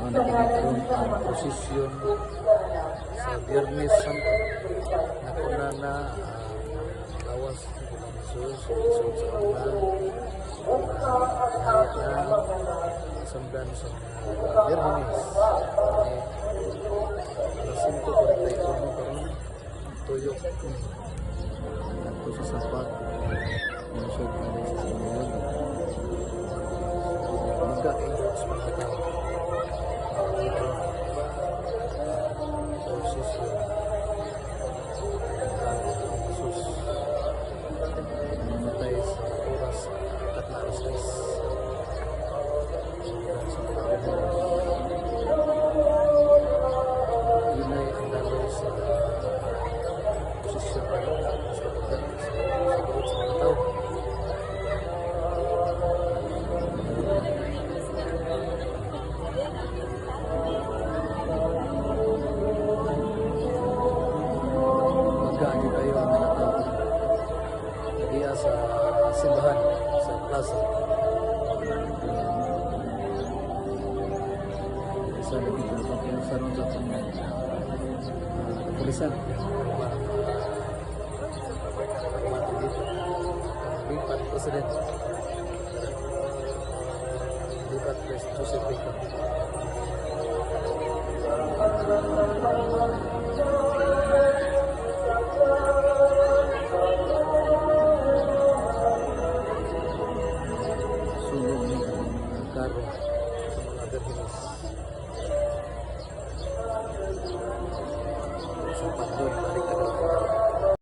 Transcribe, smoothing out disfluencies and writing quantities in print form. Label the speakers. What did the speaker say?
Speaker 1: Mao na kini karon ang prosesyon sa Biyernes Santo. Nakuna na ang lawas ni Ginoong Jesus, lisod sa una, na samdan sa mga Birhenes. Ni alas 5:41 karon, tuyok ni adto sa Sapag, lungsod na sa Siniloan. Maga kaayo sa mga tao. Ni karon prosesyon ang Jesus namatay sa oras at alas 3. Sa mga Birhenes. Hinay ang daloy sa prosesyon karon sa pagka sa sa sa mga tao. Maga gyud kayo ang mga tao diya sa simbahan sa plaza. Sa lagi ko sa ron sa atong kapulisan para pagmati dito. Lipat President. Lipat President Joseph Bacon.